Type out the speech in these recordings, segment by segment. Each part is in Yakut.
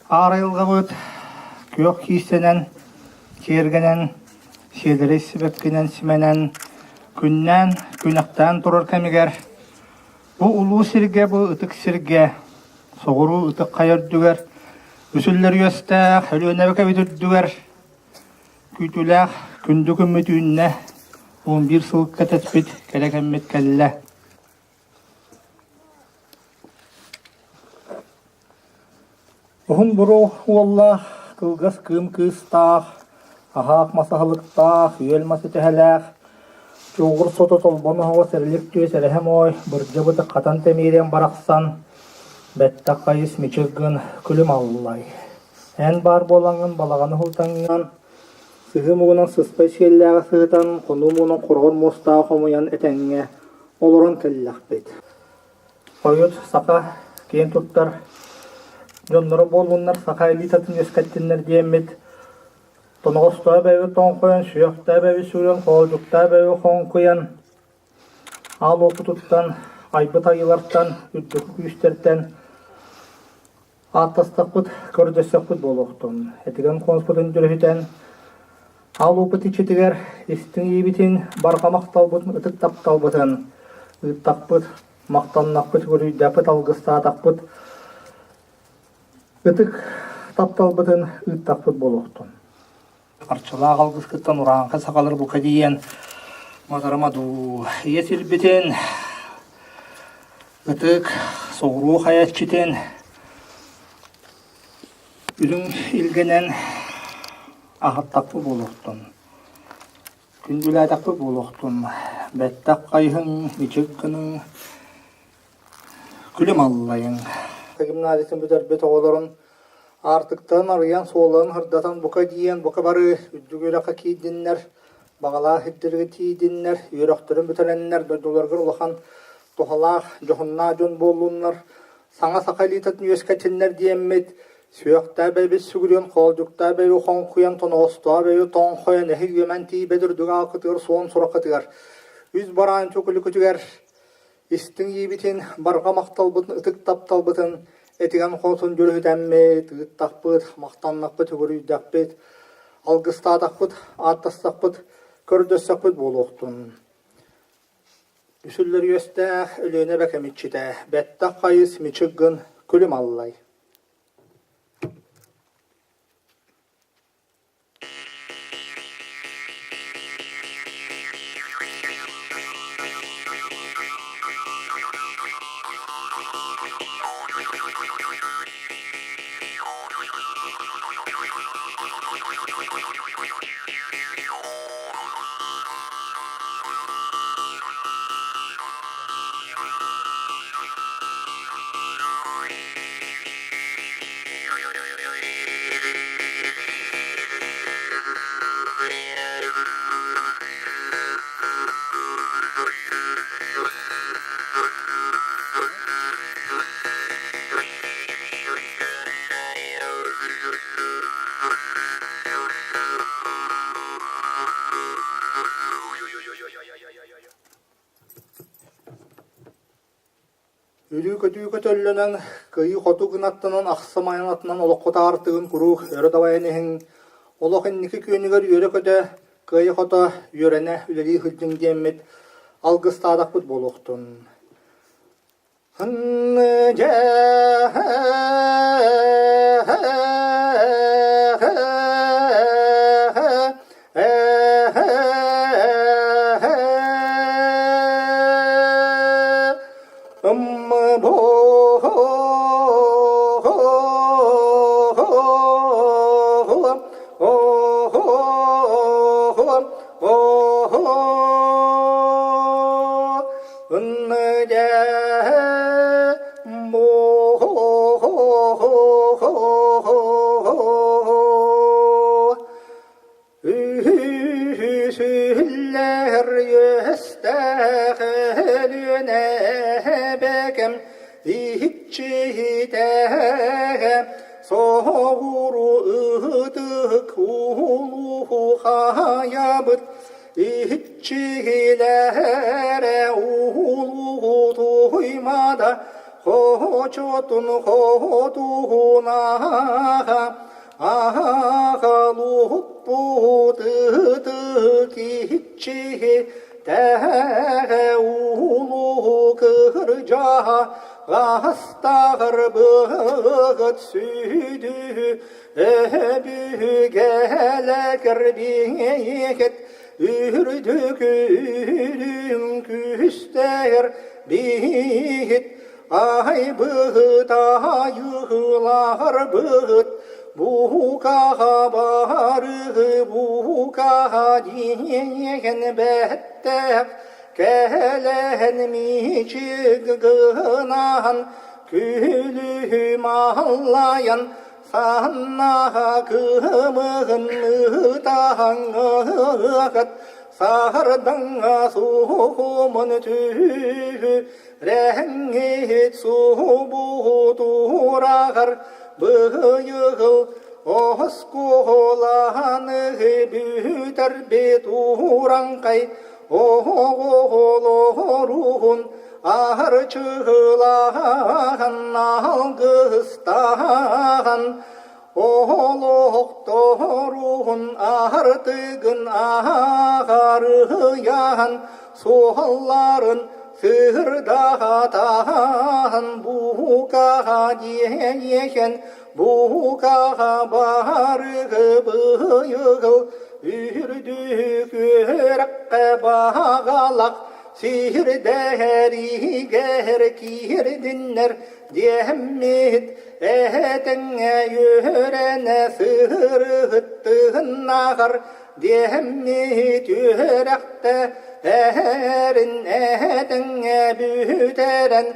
Аар айылҕабыт күөх киистэнэн, киэргэнэн, сиэдэрэй сибэккинэн симэнэн, күннээн, күнэхтээн турар кэмигэр бу улуу сиргэ, бу ытык сиргэ, соҕуруу ытык хайа үрдүгэр, үсүллэр үөстээх Өлүөнэбэ кэбит үрдүгэр күүтүүлээх күндү күммүт үүннэ, 11 сыл кэтэспит кэрэ кэммит кэллэ. Уһун буруо уоллаах, кылгас кыым кыыстаах, аһаах мас аһылыктаах, үөл мас үтэһэлээх, чуугур сото толбон оһоҕос эрилик түөс эрэһэ моой, бырдьа бытык хатан тэмириэн барахсан, бэттэх хайыс мичик гын күлүм аллай. Эн баар буолаҥҥын балаҕаны уһултаҥҥын, сыһыы муҥунан сыспай сиэллээҕи сыһытан, хонуу муҥунан хороҕор муостааҕы хомуйан этэҥҥэ олорон кэллэхпит. Хойут саха киэн туттар дьонноро буоллуннар, саха элитатын үөскэттиннэр диэммит тоноҕостоох бэйэбит тоҥхойон, сүөхтээх бэйэбит сүрүн, хоолдьуктаах бэйэбит хоҥкуйан, аал уопутуттан, айбыт айыылартан, үрдүкү күүстэртэн Ааттастахпыт, көрдөстөхпүт буолуохтун. Этигэн хонуспутун дьүрүһүтэн, аал уопут иччитигэр истиҥ иибитин, барҕа махталбытын, ытык тапталбытын ыыттахпыт, махтаннахпыт, үөрүйдэхпит, алгыстаатахпыт, ытык тапталбытын ыыттахпыт буолуохтун. Арчылаах алгыскыттан урааҥхай сахалар бука диэн матарыма дуу, ийэ сирбитин, ытык соҕуруу хайа иччитин үрүҥ илгэнэн аһаттахпыт буолуохтун, күндүлээтэхпит буолуохтун, бэттэх хайыһыҥ, мичик гыныҥ, Күлүм аллайыҥ Гимназиятын бүтэрбит оҕолорун аартыктарын арыйан, суолларын сырдатан бука диэн бука бары үрдүк үөрэххэ киирдиннэр, баҕалаах сирдэргэ тиийдиннэр, үөрэхтэрин бүтэрэннэр дойдуларыгар улахан туһалаах, дьоһуннаах дьон буоллуннар, саҥа саха элитатын үөскэтиннэр диэммит, сүөхтээх бэйэбит сүгүрүйэн, хоолдьуктаах бэйэбит хоҥкуйан, тоноҕостоох бэйэбит тоҥхойон, эһи үөмэн тиийбэт үрдүк аакытыгар, суон сураххытыгар, үс бараан чөкүлүкүтүгэр Истиҥ иибитин, барҕа махталбытын, ытык тапталбытын этигэн хотун дьүрүһүтэммит, ыыттахпыт, махтаннахпыт, үгүрүйдэхпит, алгыстаатахпыт, ааттастахпыт, көрдөстөхпүт буолуохтун. Үсүллэр үөстээх Өлүөнэ эбэ кэмиччитэ, бэттэх хайыс мичик гын күлүм аллай. Үрүү-көтүү көтөллөнөн, кыайыы-хотуу гынаттанан, ахсым айан атынан олоххо таартыгын куруук өрө дабайан иһиҥ, олох инники күөнүгэр үөрэ-көтө, кыайа-хото үөрэнэ, үлэлии сылдьыҥ диэммит алгыстаатахпыт буолуохтун. Үһүсүллэр үөстээх Өлүөнэбэкэм иһиччиһитэһэ соҕуруу ыһытык улуу хайабыт иһиччиһилэрэ улуу туймада. Хочотун хотугунаха Аһаҕалуһуппут ытык иччиһи Тэһэ улуу кырдьаҕа Астаҕар быһыт сүдү Өбүгэлэр биһиэхит Үрдүк үрүҥ күүстээх биһиэхит Айбыт айыылар быһыт, буукаҕа барыы буукаҕа диэн бэттээх, кэлэн мичик гынан, күлүм аллайан, саннаҕа кымыһын ытаһаҥыгыт, саардаҥҥа суһумун түһү Рэһэҥҥиһит суһубуутуурааҕар быһыйыгыл оһоскуолаһаныһы бүтэрбит уураҥхай оһоҕолоруһун аһарчыһылааһан алгыстааһан Оһолоохторуһун аһартыгын аһарыһыйаһан суоһалларын сыһырдаһатаһан буукаҕа диэһэн буукаҕа барыгы быйыгыл үрдүк үөрэххэ баҕалах сиһирдэһэригэр киирдиннэр Диэһэммит эһэтэҥҥэ үөрэнэ сыһырыһыттыһыннааҕар диэһэммит үөрэхтэ эһэрин эһэтэҥҥэ бүтэрэн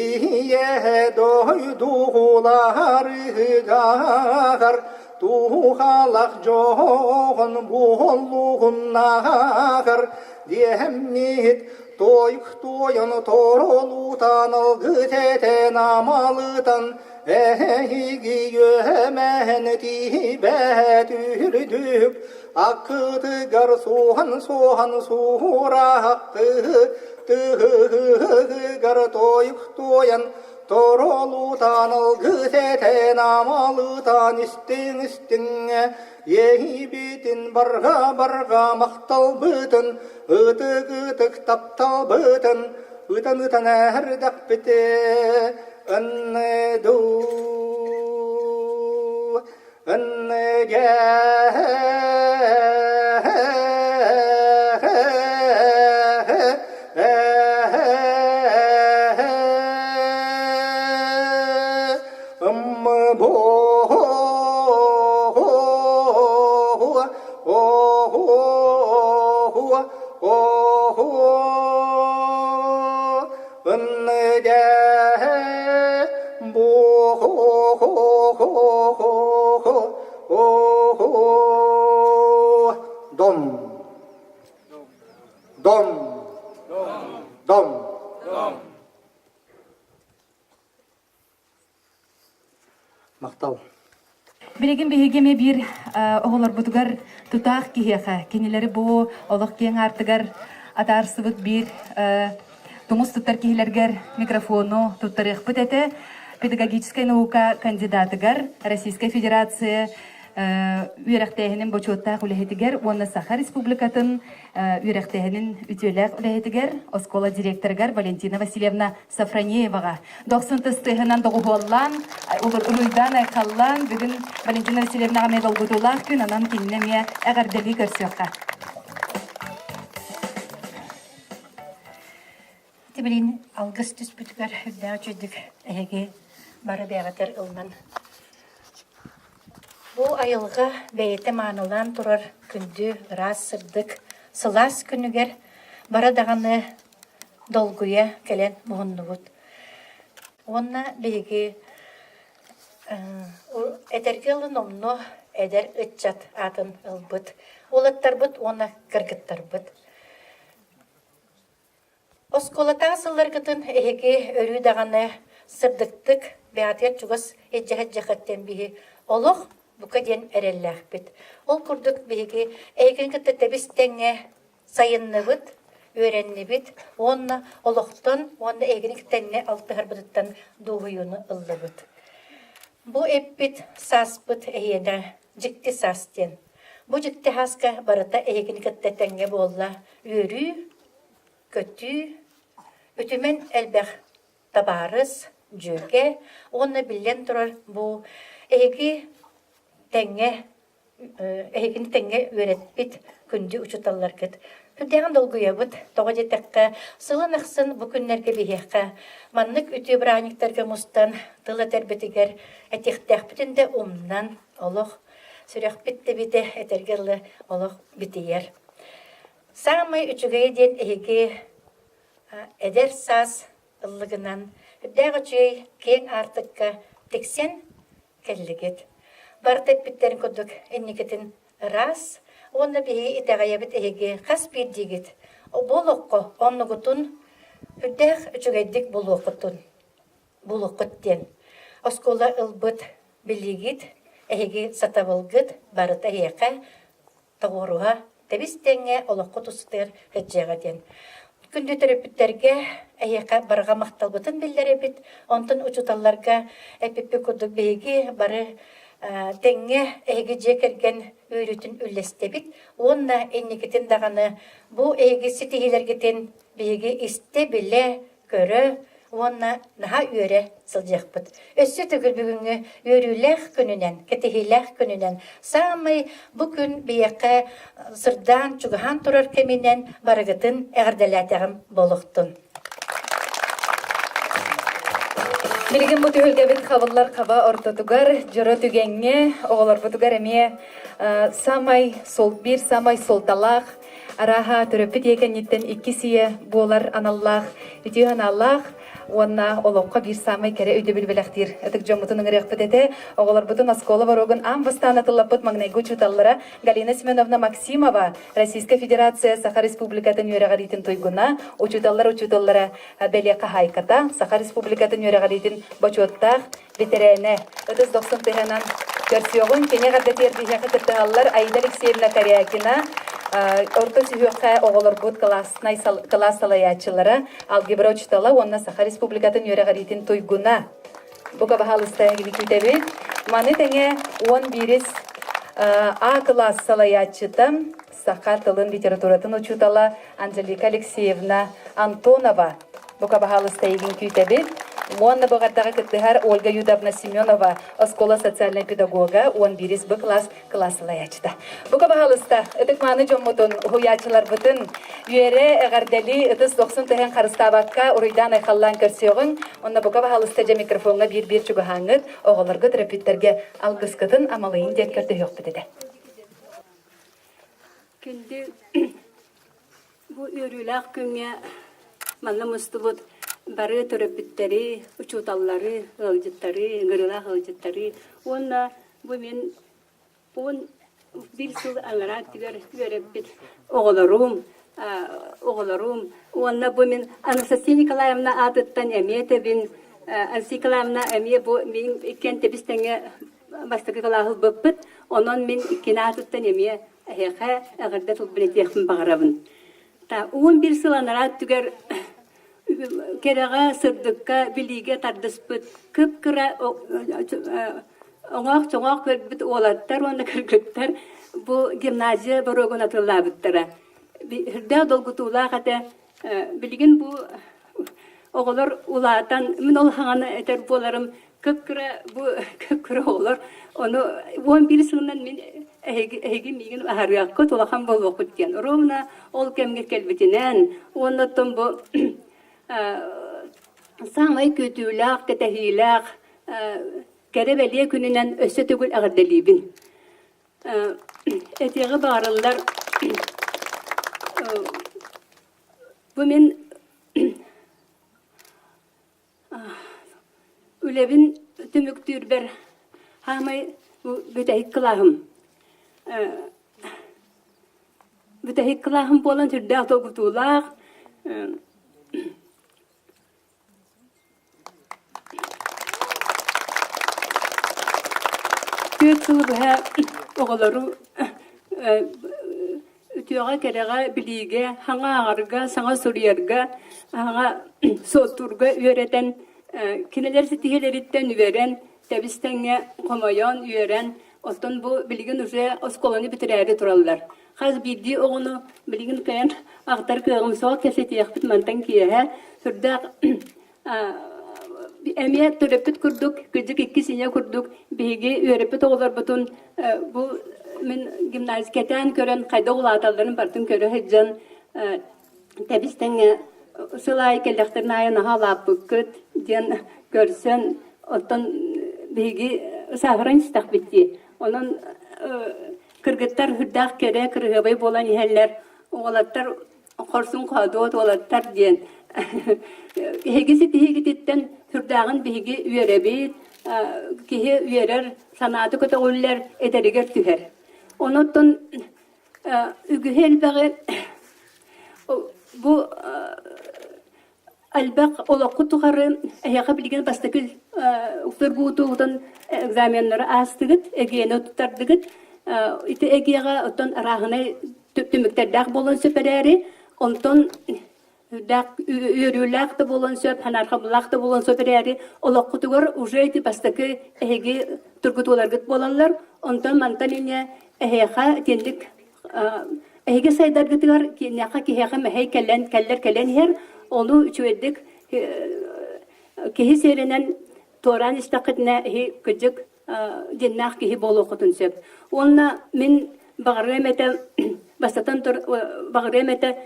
ийэ дойдууларыгар туһалах дьоһун буоллугуннааҕар диэһэммит Туойук туойан торолутан алгыт этэн амалытан эһиги үөмэһэн тиийбэт үрдүк аккытыгар суоһан-суоһан суурахты тыһыгар туойук туойан торолутан алгыс этэн амалытан истиҥ-истиҥҥэ Иэйиибитин барҕа-барҕа махталбытын, ытык-ытык тапталбытын ытан-ытан эһэрдэхпити ынныдуу ынныгэ Дом. Дом. Дом. Дом. Махтал. Билигин биһиги эмиэ биир оҕолорбутугар тутаах киһиэхэ, кинилэри бу олох киэҥ аартыгар атаарсыбыт биир тумус туттар киһилэргэр микрофону туттарыахпыт этэ. Педагогическай наука кандидатыгар Российскай Федерация үөрэхтээһинин бочуоттаах үлэһитигэр уонна Саха Республикатын үөрэхтээһинин үтүөлээх үлэһитигэр, оскуола директорыгар Валентина Васильевна Софронееваҕа дохсун тыстыһынан доҕуһуоллаан, уруйдаан-айхаллаан, бүгүн Валентина Васильевнаҕа эмиэ долгутуулаах күн, онон кинини эмиэ эҕэрдэлии көрсүөххэ. Ити билин алгыс түспүтүгэр үрдээх үчүгдүк эһиги бары бэйэҕитэр ылынан Бу айылҕа бэйэтэ маанылаан турар күндү, ыраас, сырдык, сылаас күнүгэр бары даҕаны долгуйа кэлэн муһуннубут. Уонна биһиги этэргэ дылы номнуо эдэр ыччат аатын ылбыт уолаттарбыт уонна кыргыттарбыт. Оскуолатааҕы сылларгытын эһиги өрүү даҕаны сырдыктык, бэйэҕитигэр чугас илдьэ-илдьэхэттэн биһи олох бука диэн эрэллээхпит. Ол курдук биһиги эйигин кытта тэбис-тэҥҥэ сайынныбыт. үөрэннибит уонна олохтон уонна эһигини кытта алтыһарбытыттан дуоһуйууну ыллыбыт. Бу эппит сааспыт эһиэнэ дьикти саас диэн. Бу дьикти сааска барыта эһигини кытта тэҥҥэ буолла үөрүү, көтүү, үтүмэн элбэх табаарыс, дьүөгэ уонна биллэн турар бу эһиги тэҥҥэ эһигини тэҥҥэ үөрэппит күндү учууталларгыт. Сүрдээҕин долгуйабыт. Тоҕо диэтэххэ, сылын ахсын бу күннэргэ биһиэхэ маннык үтүө бырааһынньыктарга мустан тыл этэрбитигэр этиэхтээхпитин да умнан олох сүрэхпит тэбитэ этэргэ дылы олох битийэр. Саамай үчүгэйэ диэн эһиги эдэр саас ыллыгынан үрдээх үчүгэй киэҥ аартыкка тиксэн кэллигит. Барыта эппиттэрин курдук инникитин ыраас уонна биһиги итэҕэйэбит эһиги хас биирдиигит бу олоххо оннугутун үрдээх үчүгэйдик булуоххутун булуоххут диэн оскуола ылбыт билиигит эһиги сатабылгыт барыта эһиэхэ тоҕуоруһа тэбис-тэҥҥэ олоххо тустар сылдьыаҕа диэн. Күндү төрөппүттэргэ эһиэхэ барҕа махталбытын биллэрэбит. Онтон учууталларга эппиппит курдук биһиги бары тэҥҥэ эһиги дьиэ кэргэн үөрүүтүн үллэстэбит уонна инникитин даҕаны бу эһиги ситиһиилэргитин биһиги истэ-билэ көрө уонна наһаа үөрэ сылдьыахпыт. Өссө төгүл бүгүҥҥү үөрүүлээх күнүнэн, кэтэһиилээх күнүнэн, саамай бу күн биһиэхэ сырдаан, чугаһаан турар кэминэн барыгытын эҕэрдэлээтэҕим буолуохтун. Билигин бу түһүлгэбит хабыллар хаба ортотугар, дьоро түгэҥҥэ, оҕолорбутугар эмиэ самай биир самай суолталаах Арааһа, төрөппүт ийэ кэнниттэн иккис ийэ буолар аналлаах, үтүө санаалаах уонна олоххо биир саамай кэрэ өйдөбүл бэлэхтиир ытык дьоммутун ыҥырыахпыт этэ. Оҕолорбутун оскуола боруогун аан бастаан атыллаппыт маҥнайгы учууталлара Галина Семеновна Максимова, Российскай Федерация Саха Республикатын үөрэҕириитин туйгуна, учууталлар учууталлара бэлиэ хаһаайката, Саха Республикатын үөрэҕириитин бочуоттаах бэтэрээнэ ытыс дохсун тыһынан көрсүөҕүн кини эҕэрдэтигэр биһиэхэ кыттыһаллар Аида Алексеевна Корякина, орто сүһүөххэ оҕолорбут класснай кылаас салайааччылара, алгебра учуутала уонна Саха Республикатын үөрэҕириитин туйгуна. Бука баһаалыста эһигини күүтэбит. Маны тэҥэ 11 А кылаас салайааччыта саха тылын литературатын учуутала Анжелика Алексеевна Антонова бука баһаалыста эйигин күүтэбит. Уонна быҕардаҕа кыттыһар Ольга Юдовна Семенова, оскуола социальнай педагога, 11 Б класс кылаас салайааччыта. Бука баһаалыста, ытык-мааны дьоммутун, уһуйааччыларбытын үөрэ, эҕэрдэлии, ытыс дохсун түһэн харыстаабакка уруйдаан-айхаллаан көрсүөҕүҥ. Онно бука баһаалыста дьэ микрофоҥҥа биир-биир чугаһааҥҥыт, оҕолорго, төрөппүттэргэ алгыскытын амалыйын диэн көрдөһүөхпүт этэ. Күндү бу үөрүүлээх күҥҥэ манна мустубут бары төрөппүттэри, учууталлары, ыалдьыттары, ыҥырыылаах ыалдьыттары уонна бу мин 11 сыл анараа өттүгэр үөрэппит оҕолорум, оҕолорум уонна бу мин Анастасия Николаевна аатыттан эмиэ этэбин. Анастасия Николаевна эмиэ бу мин иккиэн тэбис тэҥҥэ бастакы кылааһы ылбыппыт. Онон мин кини аатыттан эмиэ эһиэхэ эҕэрдэ тылбын этиэхпин баҕарабын. 11 сыл анараа өттүгэр кэрэҕэ, сырдыкка, билиигэ тардыспыт кып-кыра оҥоох-чоҥоох көрбүт уолаттар уонна кыргыттар бу гимназия боруогун атыллаабыттара. Үрдээх долгутуулаах этэ. Билигин бу оҕолор улаатан, мин ол хаҥаны этэр буоларым, кып-кыра бу кып-кыра оҕолор ону 11 сылынан мин эһиги, эһиги миигин аһарыаххыт, улахан буолуоххут диэн. Ровно ол кэмҥэ кэлбитинэн уонна оттон бу саамай күүтүүлээх, кэтэһиилээх кэрэ-бэлиэ күнүнэн өссө төгүл эҕэрдэлиибин. Этиэҕи баҕарыллар бу мин үлэбин түмүктүүрбэр хаамай бүтэһик кылааһым бүтэһик кылааһым буолан сүрдээх долгутуулаах Түөрт сылы быһа оҕолору. үтүөҕэ-кэрэҕэ, билиигэ, саҥа ааҕарга, саҥа суруйарга, саҥа суоттуурга үөрэтэн, кинилэр ситиһиилэриттэн үөрэн, тэбис-тэҥҥэ хомойон, үөрэн, оттон бу билигин уже оскуоланы бүтэрээри тураллар. Хас биирдии оҕону билигин кыайан ахтар кыаҕым суох, кэпсэтиэхпит мантан киэһэ. Сүрдээх эмиэ төрөппүт курдук, кырдьык иккис ийэ курдук биһиги үөрэппит оҕолорбутун бу мин гимназия кэтээн көрөн хайдах улааталларын барытын көрө сылдьан тэбис тэҥҥэ сыл аайы кэллэхтэрин аайы наһаа улааппыккыт диэн көрсөн оттон биһиги сааһыран истэхпит дии. Онон кыргыттар үрдээх кэрэ кырыһыабай буолан иһэллэр. Уолаттар хорсун хоодуот уолаттар диэн эһиги ситиһиигититтэн сүрдээҕин биһиги үөрэбит, киһи үөрэр, санаата көтөҕүллэр, эдэригэр түһэр. Онон үгүһү элбэҕи бу Элбэх олоххут тухары эһиэхэ билигин бастакы тургутуутун экзаменнары аастыгыт, эгиэни туттардыгыт. Ити эгиэҕэ оттон арааһынай түмүктэрдээх буолуон сөп эрээри, онтон үөрүүлээх да буолуон сөп, санаарҕабыллаах да буолуон сөп эрээри, олоххутугар уже ити бастакы эһиги тургутууларгыт буолаллар. Онтон мантан инньэ эһиэхэ итинник Эһиги сайдаргытыгар киниэхэ киһиэхэ мэһэй кэлэн кэллэр кэлэн иһэр, ону үчүгэйдик киһи сиэринэн туораан истэххитинэ эһи кырдьык дьиннээх киһи буолуоххутун сөп. Уонна мин баҕарыам этэ бастатан баҕарыам этэ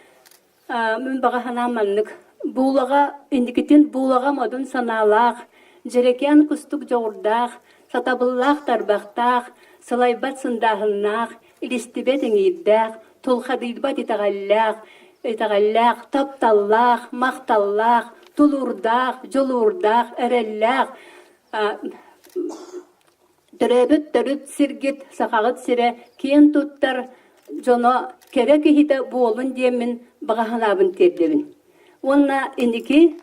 Мин баҕа санаам маннык: буулаҕа инникитин буулаҕа модун санаалаах, дьэрэкээн кустук дьоҕурдаах, сатабыллаах тарбахтаах, сылайбат сындааһыннаах, илистибэт иҥиирдээх, тулхадыйбат итэҕэллээх, итэҕэллээх, тапталлаах, махталлаах, тулуурдаах, дьулуурдаах, эрэллээх Төрөөбүт төрүт сиргит Сахаҕыт сирэ киэн туттар дьоно кэрэ киһитэ буолун диэммин баҕа санаабын тиэрдэбин. Уонна инники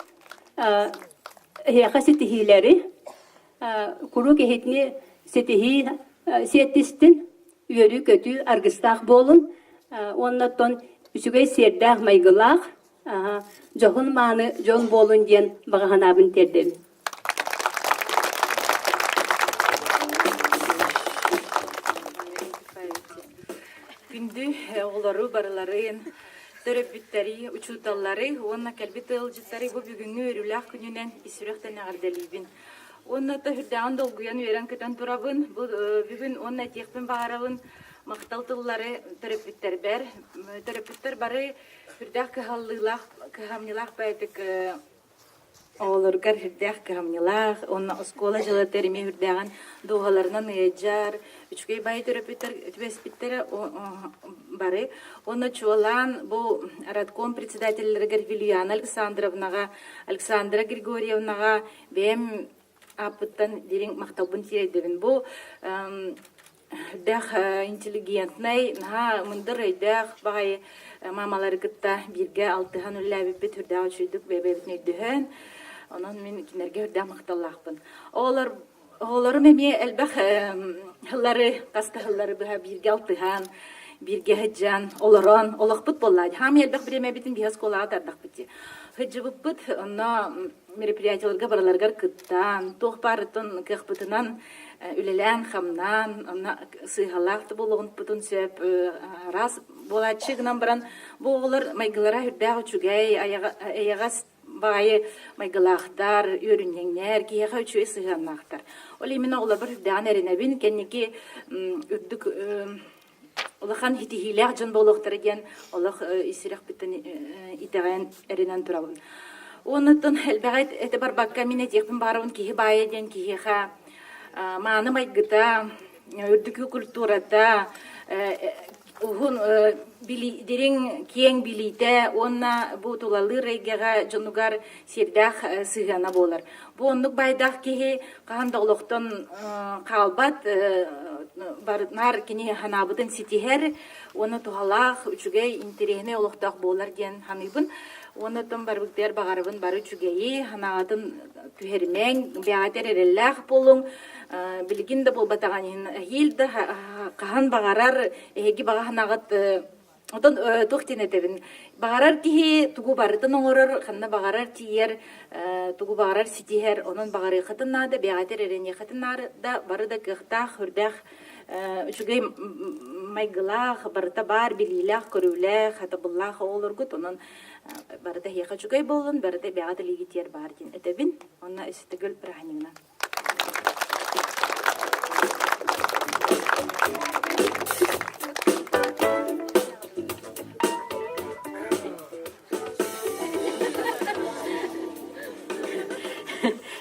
эһиэхэ ситиһиилэри куруук эһитини ситиһии сиэттистин, үөрүү-көтүү аргыстаах буолун уонна оттон үчүгэй сиэрдээх майгылаах дьоһун-мааны дьон буолун диэн баҕа санаабын тиэрдэбин. Күндү оҕолору барыларын, төрөппүттэри, учууталлары уонна кэлбит ыалдьыттары бу бүгүҥҥү үөрүүлээх күнүнэн ис сүрэхтэн эҕэрдэлиибин. Уонна то сүрдээҕин долгуйан үөрэн-көтөн турабын. Бу бүгүн уонна этиэхпин баҕарабын махтал тыллары төрөппүттэрбэр. Төрөппүттэр бары сүрдээх кыһаллыылаах, кыһамньылаах бэйэтик Оҕолоругар сүрдээх кыһамньылаах уонна оскуола дьыалатыгар эмиэ сүрдээҕин дууһаларынан ыалдьар, үчүгэй баай төрөппүттэр түбэспиттэрэ бары. Уонна чуолаан бу родком председателлэригэр Вилюяна Александровнаҕа, Александра Григорьевнаҕа бэйэм ааппыттан дириҥ махталбын тиэрдэбин. Бу Үрдээх интеллигентнэй, наһаа мындыр өйдөөх баҕайы маамалары кытта бииргэ алтыһан үлэлээбиппит үрдээх үчүгэйдик бэйэ-бэйэбитин өйдөһөн, онон мин кинилэргэ үрдээх махталлаахпын. Оҕолор оҕолорум эмиэ элбэх сыллары, хас да сыллары быһа бииргэ алтыһан, бииргэ сылдьан, олорон олохпут буолла. Хаамый элбэх бириэмэбитин биһи оскуолаҕа тардахпыт дии. Сылдьыбыппыт, онно мероприятиеларга барыларыгар кыттан, туох баарыттан кыахпытынан үлэлээн-хамнаан, онно сыыһалаах да буолуохпутун сөп, араас буолааччы гынан баран, бу оҕолор майгылара сүрдээх үчүгэй, эйэҕэс баҕайы майгылаахтар, үөрүнньэҥнэр, киһиэхэ үчүгэй сыһыаннаахтар. Ол иһин оҕолорбор сүрдээҕин эрэнэбин, кэнники үрдүк улахан ситиһиилээх дьон буолуохтара диэн олох ис сүрэхпиттэн итэҕэйэн эрэнэн турабын. Уоннаттан элбэҕи этэ барбакка мин этиэхпин баҕарабын киһи баайа диэн киһиэхэ мааны майгыта, үрдүкү культурата, уһун дириҥ киэҥ билиитэ уонна бу тулалыыр эйгэҕэ дьонугар сиэрдээх сыһыана буолар. Бу оннук баайдаах киһи хаһан да олохтон хаалбат, наар кини санаабытын ситиһэр уонна туһалаах, үчүгэй, интэриэһинэй олохтоох буолар диэн саныыбын. Уонна оттон барыбытыгар баҕарабын бары үчүгэйи, санааҕытын түһэримэҥ, бэйэҕитигэр эрэллээх буолуҥ. Билигин да буолбатаҕын иһин эһиил да хаһан баҕарар эһиги баҕа санааҕыт. Отон туох диэн этэбин, баҕарар киһи тугу барытын оҥорор, ханна баҕарар тиийэр, тугу баҕарар ситиһэр, онон баҕарыаххытын наада, бэйэҕитэр эрэниэххитин наада, бары да кыахтаах, үрдээх, үчүгэй майгылаах, барыта баар, билиилээх, көрүүлээх, хатабыллаах оҕолоргут, онон барыта эһиэхэ үчүгэй буоллун, барыта бэйэҕит илиигитигэр баар диэн этэбин. Онно өссө төгүл бырааһынньыгынан.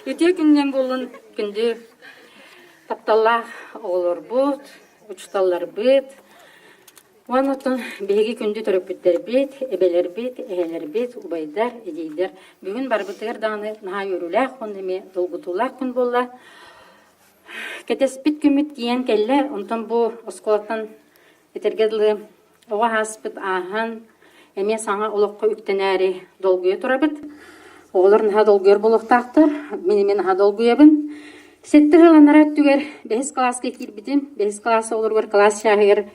Үтүө күнүнэн буоллун күндү тапталлаах оҕолорбут, учууталларбыт, Уонна оттон биһиги күндү төрөппүттэрбит, эбэлэрбит, эһэлэрбит, убайдар, эдьиийдэр бүгүн барыбытыгар даҕаны наһаа үөрүүлээх уонна эмиэ долгутуулаах күн буолла. Кэтэспит күммүт тиийэн кэллэ, онтон бу оскуолаттан этэргэ дылы оҕо ааспыт ааһан эмиэ саҥа олоххо үктэнээри долгуйа турабыт. Оҕолор наһаа долгуйар буолуохтаахтар, мин эмиэ наһаа долгуйабын. Сэттэ сыл анараа өттүгэр бэһис кылааска киирбитим. Бэһис кылаас оҕолоругар кылаас чааһыгар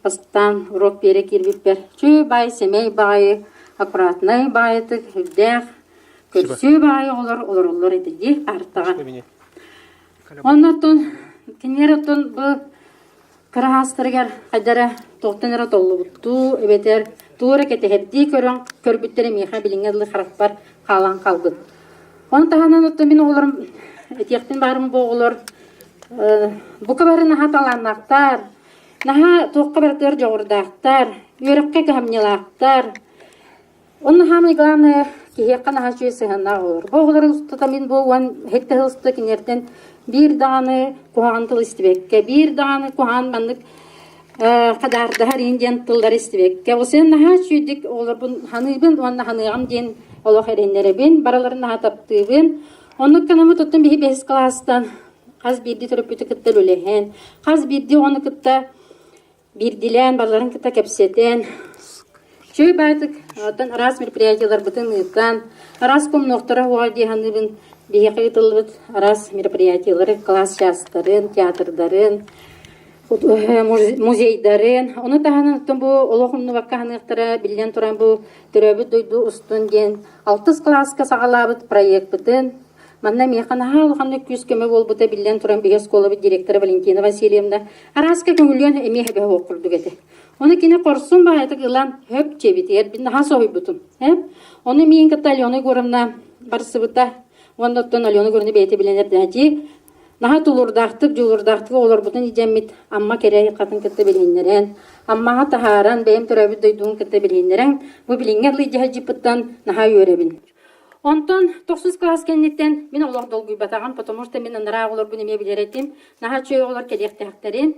бастаан уруок биэрэ киирбиппэр чү баай сэмэй баҕайы, аккуратнай баҕайытык, үрдээх, көрсүө баҕайы оҕолор олороллор этэ дии паартаҕа. Онно оттон кинилэр оттон бу Кыра аастарыгар хайдара туохтан эрэ толлубуттуу эбэтэр тугу эрэ кэтэһэрдии көрөн көрбүттэрэ миэхэ билиҥҥэ дылы харахпар хаалан хаалбыт. Ону таһынан оттон мин оҕолорум этиэхпин баарым бу оҕолор бука бары наһаа талааннаахтар, наһаа туохха барытыгар дьоҕурдаахтар, үөрэххэ кыһамньылаахтар, Онно саамай главное киһиэхэ наһаа үчүгэй сыһыаннаах оҕолор. Бу оҕолору устата мин бу уон сэттэ сыл устата кинилэртэн биир даҕаны куһаҕан тыл истибэккэ, биир даҕаны куһаҕан маннык хадаардаһар иһин диэн тыллары истибэккэ, ол син наһаа үчүгэйдик оҕолорбун ханыыбын уонна ханыаҕым диэн олох эрэннэрэбин, барыларын наһаа таптыыбын. Оннук гынаммыт оттон биһи бэһис кылаастан хас биирдии төрөппүтү кытта үлэлэһэн, хас биирдии оҕону кытта биирдиилээн барыларын кытта кэпсэтэн, үчүгэй баайдык оттон араас мероприятиеларбытын ыытан, араас комнуохтара уоҕа дии саныыбын биһиэхэ ыытыллыбыт араас мероприятиелары, кылаас чаастарын, театрдарын, музейдарын, ону таһынан оттон бу олох умнубакка аһыныахтара биллэн туран бу төрөөбүт дойду устун диэн алтыс кылааска саҕалаабыт проекпытын Манна миэхэ наһаа улаханнык күүс-көмө буолбута биллэн туран биһи оскуолабыт директора Валентина Васильевна арааска көҥүлүөн эмиэ эбэ суох курдук этэ. Ону кини хорсун баҕайытык ылан хөп дьиэбитигэр мин наһаа соһуйбутум. Э? Ону миин кытта Алена Егоровна барсыбыта. Уонна оттон Алена Егоровна бэйэтэ билэн эрдэҕэ наһаа тулуурдаахтык, дьулуурдаахтык оҕолорбутун илдьэммит Амма кэрэ хатын кытта билиһиннэрэн, Аммаҕа таһааран, бэйэм төрөөбүт дойдубун кытта билиһиннэрэн, бу билиҥҥэ дылы дьаһайдьыппыттан наһаа үөрэбин. Онтон тохсус кылаас кэнниттэн мин олох долгуйбатаҕым, потому что мин анараа оҕолорбун эмиэ билэр этим, наһаа үчүгэй оҕолор кэлиэхтээхтэрин.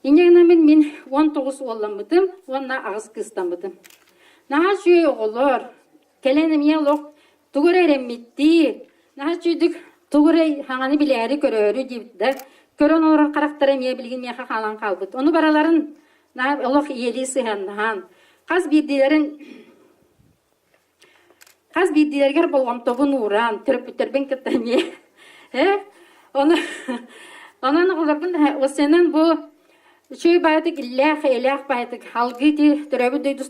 Инньэ гынан мин 19 уолламмытым уонна аҕыс кыыстаммытым. Наһаа үчүгэй оҕолор, кэлэн эмиэ олох тугу эрэ эрэммиттии, наһаа үчүгэйдик тугу эрэ хаҥаны билээри көрөөрү диэбит да, көрөн олорор харахтара эмиэ билигин миэхэ хаалан хаалбыт. Ону бараларын наһаа олох ийэлии сыһыаннаһан, хас биирдиилэрин Хас биирдиилэригэр болҕомтобун ууран, төрөппүттэрбин кытта эмиэ ээ ону онон оҕолорбун уопсайынан бу үчүгэй баайытык иллээх, эйэлээх баайытык алгыы ити төрөөбүт дойду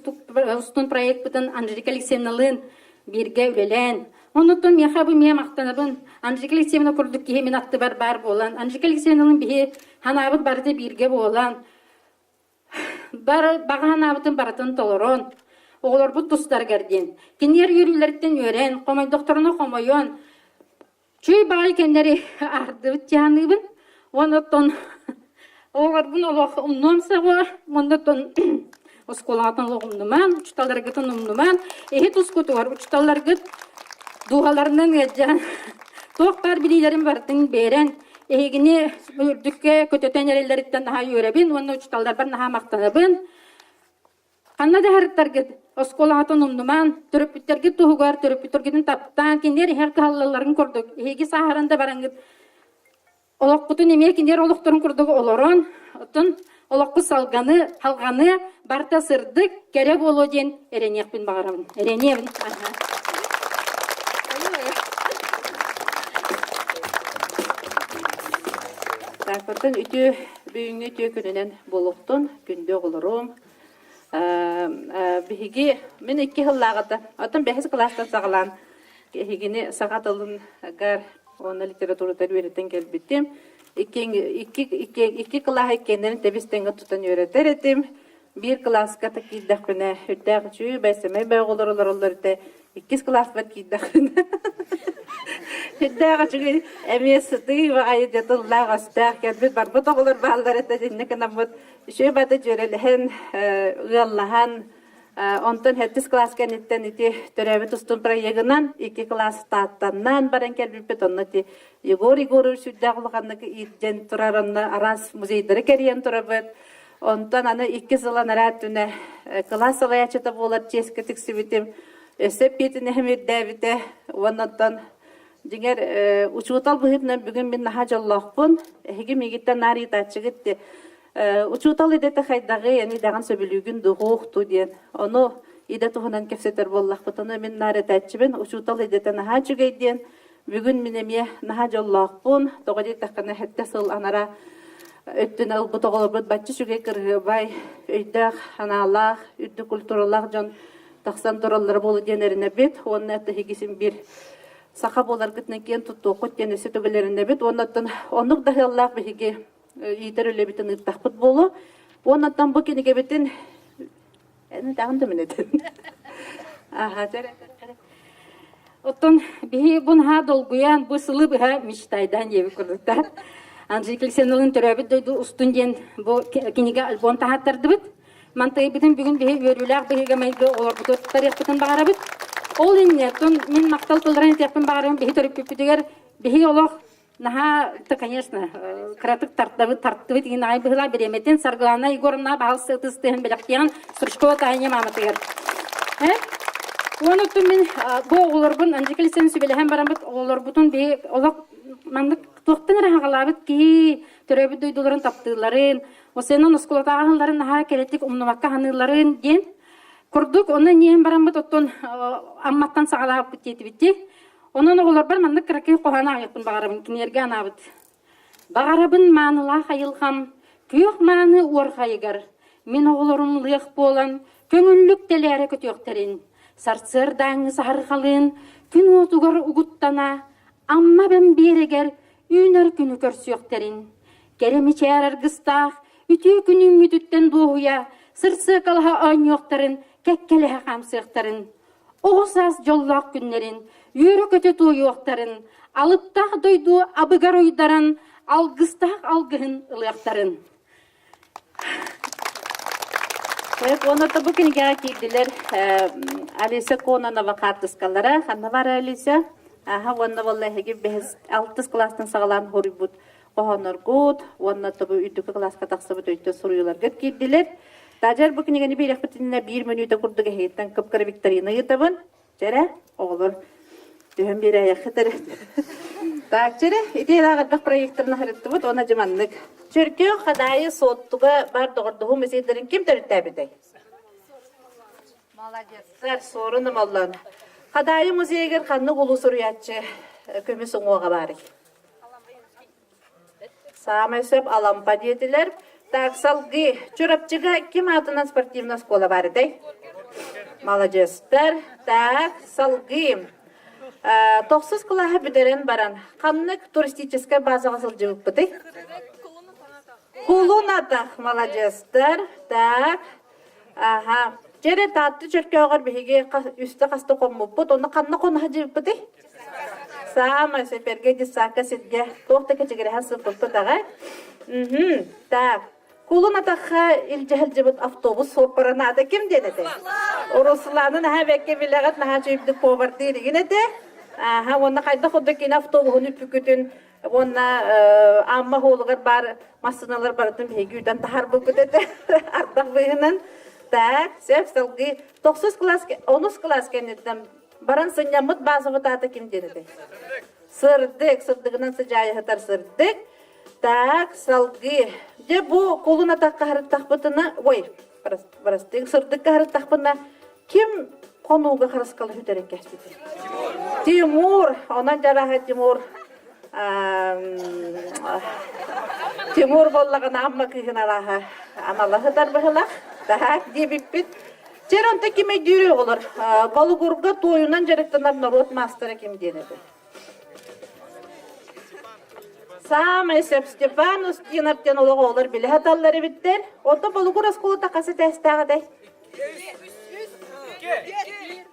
устун проекпытын Анжелика Алексеевналыын бииргэ үлэлээн, оннуттан миэхэ бу эмиэ махтанабын. Анжелика Алексеевна курдук киһи мин аттыбар баар буолан, Анжелика Алексеевналыын биһи санаабыт барыта бииргэ буолан, Бары баҕа санаабытын барытын толорон, оҕолорбут тустарыгар диэн, кинилэр үөрүүлэриттэн үөрэн, хомойдохторуна хомойон, чүй баҕайы кэннэри аһардыбыт дии саныыбын. Уонна оттон оҕолорбун олох умнуом суоҕа, уонна оттон оскуолаҕытын олох умнумаҥ, учууталларгытын умнумаҥ, эһи тускутугар учууталларгыт дууһаларынан ыалдьан, туох баар билиилэрин барытын биэрэн, Эһигини үрдүккэ көтөтөн эрэллэриттэн наһаа үөрэбин уонна учууталларбар наһаа махтанабын. Ханна да сырыттаргыт, оскуолаҕытын умнумаҥ, төрөппүттэргит туһугар төрөппүттэргитин таптаан, кинилэр иһэр кыһаллалларын курдук, эһиги сааһыран да бараҥҥыт олоххутун эмиэ кинилэр олохторун курдук олорон, оттон олоххут салганы, халҕаны барыта сырдык, кэрэ буолуо диэн эрэниэхпин баҕарабын. Эрэниэбин. Тааппаттан үтүө бүгүҥҥү үтүө күнүнэн буолуохтун, күндү оҕолорум. Биһиги мин икки сыллааҕыта, оттон бэһис кылаастан саҕалаан эһигини саха тылыгар уонна литературатыгар үөрэтэн кэлбитим. Икки, икки, икки, икки кылааһы иккиэннэрин тэбис-тэҥҥэ тутан үөрэтэр этим. Биир кылааска та киирдэхпинэ, үрдээх үчүгэй, сэмэй бөҕө оҕолор олороллор этэ. Иккис кылааспар киирдэхпинэ, үрдээх үчүгэй, эмиэ сытыы баҕайы дьэ тыллаах-өстөөх кэлбит барбыт оҕолор бааллар этэ. Инньэ гынаммыт үчүгэй бата дьүөрэлэһэн, ыаллаһан, онтон сэттис кылаас кэнниттэн ити төрөөбүт устун проегынан икки кылаас Тааттаннаан баран кэлбиппит. Онно ити Егор Егорович сүрдээх улаханнык иирдэн турар, онно араас музейдары кэрийэн турабыт. Онтон аны икки сыл анараа өттүнэ кылаас салайааччыта буолар чиэскэ тиксибитим. Өссө эппиэтинэһим үрдээбитэ. Уонна оттон дьиҥэр учуутал быһыытынан бүгүн мин наһаа дьоллоохпун. Эһиги миигиттэн наар ыйытааччыгыт дии. Учуутал идэтэ хайдаҕый, эн идэҕин сөбүлүүгүн дуһуох ту диэн. Ону идэ туһунан кэпсэтэр буоллахпытына мин наар этээччибин, учуутал идэтэ наһаа үчүгэй диэн. Бүгүн мин эмиэ наһаа дьоллоохпун. Тоҕо диэтэххинэ, сэттэ сыл анараа өттүн ылбыт оҕолорбут бачча үчүгэй кырыһыабай, өйдөөх, анаалаах, үрдүк культуралаах дьон тахсан тураллара буолуо диэн эрэнэбит. Уонна эһиги син биир саха буоларгытынан киэн туттуоххут диэн өссө төгүл эрэнэбит. Уонна оттон оннук да ыаллаах биһиги иитэр үлэбитин ыыттахпыт буолуо. Уонна оттон бу кинигэбитин Эн даҕын да минэтин. Аха, Оттон биһи бу наһаа долгуйан, бу сылы быһа мечтайдаан диэбит курдуктар. Анжелика Александровна төрөөбүт дойду устун диэн бу кинигэ альбом таһааттардыбыт. Мантайбытын бүгүн биһи үөрүүлээх быһыыга майгы олорбуту тарыахпытын баҕарабыт. Ол иннинэ, оттон мин махтал тылларын этиэхпин баҕарабын биһи төрөппүппүтүгэр биһи олох Наһаа, то, конечно, кыратык тартабыт, тартыбыт иһин аҕай быһыылаах бириэмэтин Саргылана Егоровна баһыл ытыс тыаһын бэлэхтиэҕин Стручкова Таня мааматыгар. Э? Уонна оттон мин бу оҕолорбун Анжелика Алексеевна сүбэлэһэн бараммыт оҕолорбутун биһи олох маннык туохтан эрэ хаҕалаабыт киһи төрөөбүт дойдуларын таптыылларын, осенон оскуолатааҕы аһылларын наһаа кэрэтик умнубакка саныылларын диэн курдук онно ниэн бараммыт оттон Амматтан саҕалаабыппыт диэтибит дии. Онон оҕолорбор маннык кыракый хоһоон ааҕыахпын баҕарабын, кинилэргэ анаабыт. Баҕарабын маанылаах айылҕам, күөх мааны уорҕайыгар, мин оҕолорум лыах буолан, көҥүллүк тэлээрэ көтүөхтэрин, сарсыардааҥҥы саһарҕалыын күн уотугар угуттана, Амма эбэм биэрэгэр үүнэр күнү көрсүөхтэрин, кэрэ мичээр аргыстаах үтүө күн үүммүтүттэн дуоһуйа, сырсыакалаһа оонньуохтарын, кэккэлэһэ хаамсыахтарын, Оҕо саас дьоллоох күннэрин, үөрэ-көтө туойуохтарын, алыптаах дойду абыгар уйдаран, алгыстаах алгыһын ылыахтарын. Уонна бу кинигэҕэ киирдилэр Алиса Кононова хаартыскалара. Ханна бар Алиса? Аха уонна буолла эһиги бэһис алтыс кылаастан саҕалаан хоруйбут хоһоонноргут уонна тобу үрдүкү кылааска тахсыбыт өйтө суруйууларгыт киирдилэр. Таажар бу кинигэни биэриэхпитинэ биир мүнүүтэ курдук эһигиттэн кып-кыра викторина ыытабын. Чэрэ, оҕолор түһэн биэрээйэххит эрэ. Так, чэрэ, ити ыраах элбэх проекторын аһарыттыбыт уонна дьыманнык. Чөркөөх Хадаайы Суоттуга бар доҕордоһуу музейдарын ким төрүттээбитэй? Молодецтар, Суорун Омоллоон. Хадаайы музейыгар ханнык улуу суруйааччы көмүс уҥуоҕа баарый? Саамай сөп Алампа диэтилэр. Так, салгыы Чурапчыга ким аатынан спортивная школа баар этэй? Маладьыастар. Так, салгыы тохсус кылааһы бүтэрэн баран ханнык туристическай базаҕа сылдьыбыппытый? Кулун атах, маладьыастар. Так, Аха. Дьэ эрэ Таатта Чөркөөҕөр биһиги үстэ хаста хоммуппут, онно ханна хоно сылдьыбыппытый? Саамай сөперге детсадка сиргэ туох да кэчигирэһэн сыппыппыт аҕай. Мхм. Так. Кулун атахха илдьэ сылдьыбыт автобус суоппара аата ким диэн этэй? Русланы наһаа бэккэ билэҕит, наһаа үчүгэйдик повардыыр игин этэ. Аха, уонна хайдах курдук кини автобуһун үппүкүтүн Уонна Амма уолугар баар массыыналар барытын биһиги үтэн таһаарбыппыт этэ ардах быыһынан. Так, сөп, салгыы. Тохсус кылаас, онус кылаас кэнниттэн баран сынньаммыт базабыт аата ким диэн этэй? Сырдык, сырдыгынан сыдьаайыһытар сырдык. Так, салгыы. Дьэ, бу кулун атахха харыттахпытына, ой, барастык, сырдыкка харыттахпына, Ким хонууга харыскалы сүтэрэн кэспитий? Тимур. Онон дьараһа Тимур Тимур буоллаҕына Амма кыыһын арааһа аналаһытар быһылах. Таһаак диэбиппит. Чэр онто ким өйдүүрүй оҕолор? Болугурга туойунан дьарыктанар норуот маастара ким диэн этэ? Саамай сөп Степан Устинов диэн олох оҕолор билэ саталлар эбиттэр. Онто Болугур оскуолата хас этээстээх этэй?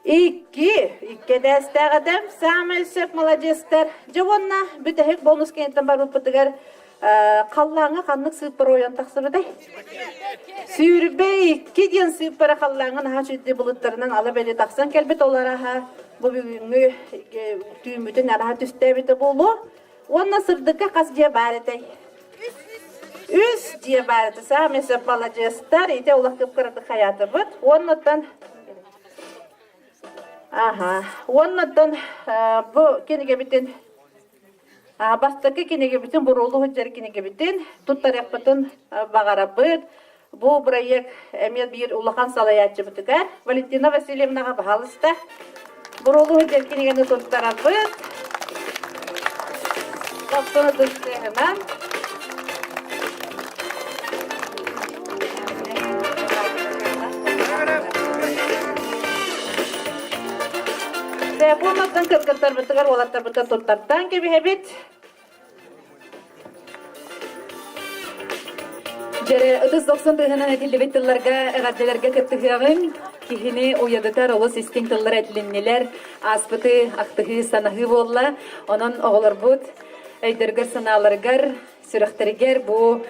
Икки. Икки этээстээх этэ. Саамай сөп маладьыастар. Дьэ уонна бүтэһик бонус кэнниттэн барбыппытыгар халлааҥҥа ханнык сыыппара ойон тахсыбытай? 22 диэн сыыппара халлааҥҥа наһаа үчүгэй былыттарынан ала бэлиэ тахсан кэлбит ол араһа бу бүгүҥҥү түүммүтүн араһа түстээбитэ буолуо. Уонна сырдыкка хас дьиэ баар этэй? Үс дьиэ баар этэ. Саамай сөп маладьыастар. Ити олох кып-кыратык хайаатыбыт. Уоннаттан Аха. Уоннаттан бу кинигэбитин Бастакы кинигэбитин, буруолу сылдьар кинигэбитин туттарыахпытын баҕарабыт. Бу бырайыак эмиэ биир улахан салайааччыбытыгар Валентина Васильевнаҕа баһаалыста. Буруолу сылдьар кинигэни туттарабыт. Тохтоно тыстыаһынан. Телефоннартан кыргыттарбытыгар, уолаттарбытыгар туттартаан кэбиһэбит. Дьэрэ, ытыс дохсун тыаһынан этиллибит тылларга, эҕэрдэлэргэ кыттыһыаҕыҥ. Киһини уйадытар олус истиҥ тыллар этилиннилэр. Ааспыты ахтыһыы, санаһыы буолла. Онон оҕолорбут өйдөрүгэр-санааларыгар сүрэхтэригэр бу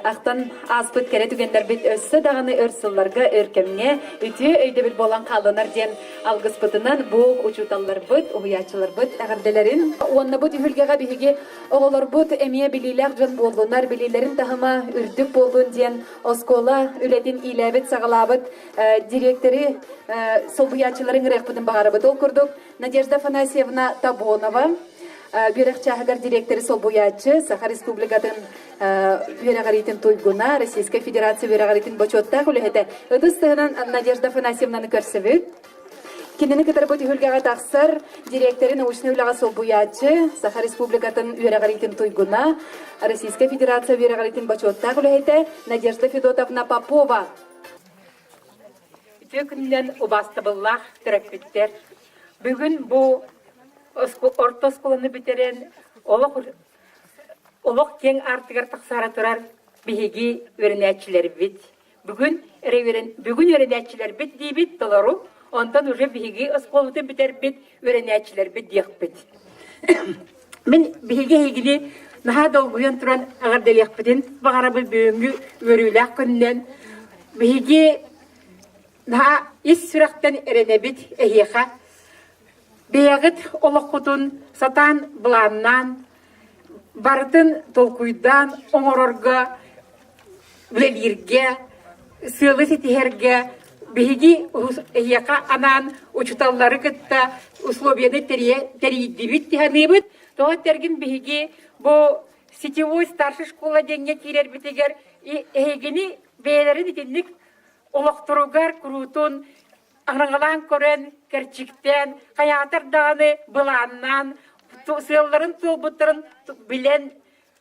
ахтан ааспыт кэрэ түгэннэрбит өссө даҕаны өр сылларга, өр кэмҥэ үтүө өйдөбүл буолан хааллынар диэн алгыспытынан бу учууталларбыт, уһуйааччыларбыт эҕэрдэлэрин уонна бу түһүлгэҕэ биһиги оҕолорбут эмиэ билиилээх дьон буоллунар, билиилэрин таһыма үрдүк буоллун диэн оскуола үлэтин иилээбит-саҕалаабыт дириэктэри солбуйааччылары ыҥырыахпытын баҕарабыт. Ол курдук Надежда Афанасьевна Табонова, үөрэх чааһыгар дириэктэри солбуйааччы, Саха Республикатын үөрэҕириитин туйгуна, Российскай Федерация үөрэҕириитин бочуоттаах үлэһитэ. Ытыс тыһынан Надежда Афанасьевнаны көрсөбүт. Кинини кытары бу түһүлгэҕэ тахсар дириэктэри научнай үлэҕэ солбуйааччы, Саха Республикатын үөрэҕириитин туйгуна, Российскай Федерация үөрэҕириитин бочуоттаах үлэһитэ Надежда Федотовна Попова. Үтүө күнүнэн убаастабыллаах төрөппүттэр! Бүгүн бу орто оскуоланы бүтэрэн олох олох киэҥ аартыгар тахсаары турар биһиги үөрэнээччилэрбит. Бүгүн бүгүн үөрэнээччилэрбит диибит толору, онтон уже биһиги оскуолабытын бүтэрбит үөрэнээччилэрбит диэхпит. Мин биһиги эһигини наһаа долгуйан туран эҕэрдэлиэхпитин баҕарабыт бүгүҥҥү үөрүүлээх күнүнэн. Биһиги наһаа ис сүрэхтэн эрэнэбит эһиэхэ. Бэйэҕит олоххутун сатаан былааннаан, барытын толкуйдаан оҥорорго, үлэлииргэ, сыалы ситиһэргэ биһиги эһиэхэ анаан учууталлары кытта условияны тэрийдибит саныыбыт. Тоҕо этэргин биһиги бу сетевой старшей школа диэҥҥэ киирэрбитигэр эһигини бэйэлэрин итинник олохторугар куруутун араҥалаан көрөн, кэрчиктээн, хайаатар даҕаны былааннаан, сыалларын туолбуттарын билэн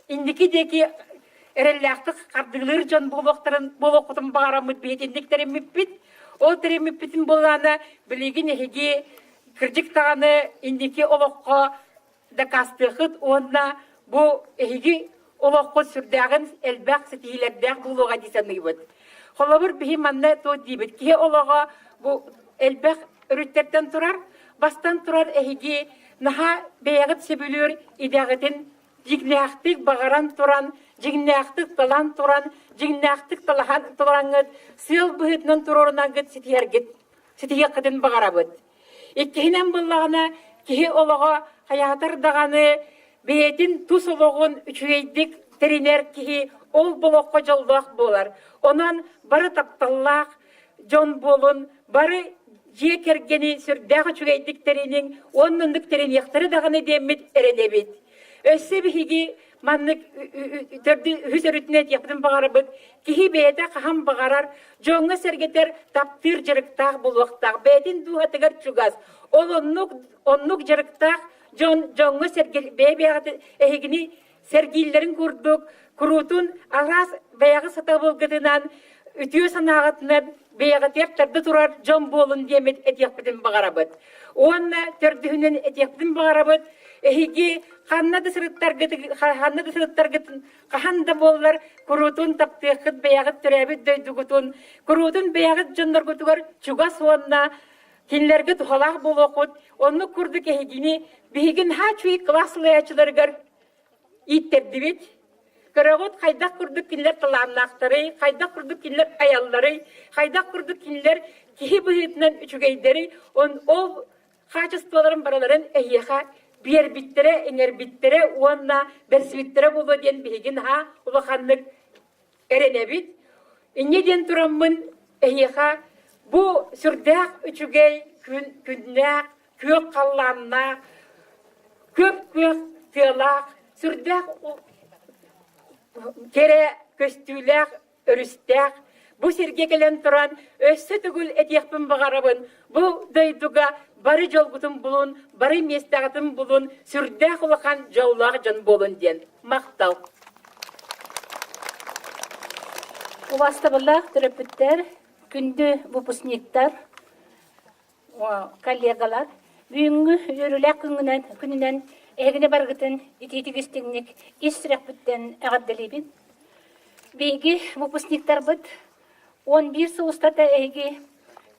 инники диэки эрэллээхтик хардыылыыр дьон буолуохтарын буолуоххутун баҕараммыт биһитинник тэриммиппит. Ол тэриммиппитин буоллаана билигин эһиги кырдьык даҕаны инники олоххо дакаастыахыт уонна бу эһиги олоххут сүрдээҕин элбэх ситиһиилэрдээх буолуоҕа дии саныыбыт. Холобур, биһи манна туох диибит? Киһи олоҕо бу элбэх өрүттэртэн турар. Бастан турар эһиги наһаа бэйэҕит сөбүлүүр идэҕитин дьиҥнээхтик баҕаран туран, дьиҥнээхтик талан туран, дьиҥнээхтик талаһан тураҥҥыт, сыал быһыытынан туруорунаҥҥыт ситиһэргит, ситиһиэххитин баҕарабыт. Иккиһинэн буллаҕына, киһи олоҕо хайаатар даҕаны бэйэтин тус олоҕун үчүгэйдик тэринэр киһи ол олоххо дьоллоох буолар. Онон бары тапталлаах дьон буолун, бары дьиэ кэргэни сүрдээх үчүгэйдик тэриниҥ уонна оннук тэриниэхтэрэ даҕаны диэммит эрэнэбит. Өссө биһиги маннык төрдү үһүс өрүтүнэн этиэхпитин баҕарабыт. Киһи бэйэтэ хаһан баҕарар дьоҥҥо-сэргэтэр таптыыр дьарыктаах буолуохтаах, бэйэтин дууһатыгар чугас. Ол оннук оннук дьарыктаах дьон дьоҥҥо-сэргэ бэйэ-бэйэҕит эһигини сэргииллэрин курдук куруутун араас бэйэҕит сатабылгытынан. үтүө санааҕытынан бэйэҕитигэр тарда турар дьон буолун диэммит этиэхпитин баҕарабыт. Уонна төрдүһүнэн этиэхпитин баҕарабыт, эһиги ханна да сырыттаргыт, ханна да сырыттаргытын хаһан да буоллар куруутун таптыаххыт бэйэҕит төрөөбүт дойдугутун, куруутун бэйэҕит дьонноргутугар чугас уонна кинилэргэ туһалаах буолуоххут. Оннук курдук эһигини биһиги наһаа үчүгэй кылаас салайааччыларыгар ииттэрдибит. Көрөҕүт, хайдах курдук кинилэр талааннаахтарый, хайдах курдук кинилэр айалларый, хайдах курдук кинилэр киһи быһыытынан үчүгэйдэрий, он ол хаачыстыбаларын барыларын эһиэхэ биэрбиттэрэ, иҥэрбиттэрэ уонна бэрсибиттэрэ буолуо диэн биһиги наһаа улаханнык эрэнэбит. Инньэ диэн тураммын эһиэхэ бу сүрдээх үчүгэй күн күннээх, күөх халлааннаах, күөх-күөх тыалаах, сүрдээх кэрэ көстүүлээх өрүстээх бу сиргэ кэлэн туран өссө төгүл этиэхпин баҕарабын бу дойдуга бары дьолгутун булун бары миэстэҕитин булун сүрдээх улахан дьоллоох дьон буолун диэн махтал Убастабыллаах төрөппүттэр, күндү выпускниктар, коллегалар, бүгүҥҥү үөрүүлээх күҥҥүнэн күнүнэн эһигини барыгытын итиитик истиҥник ис сүрэхпиттэн эҕэрдэлиибин. Биһиги выпускниктарбыт 11 сыл устата эһиги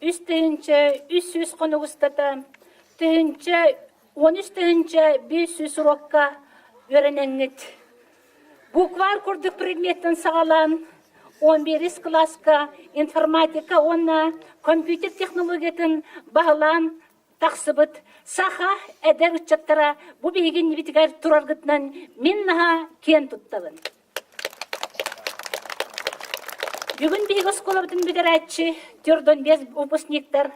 3300 хонук устата 13 500 урокка үөрэнэҥҥит Букварь курдук предметтэн саҕалаан 11 кылааска информатика уонна компьютер технологиятын баһылаан тахсыбыт саха эдэр ыччаттара бу биһиги иннибитигэр тураргытынан мин наһаа киэн туттабын. Бүгүн биһиги оскуолабытын бүтэрээччи төрдөн выпускниктар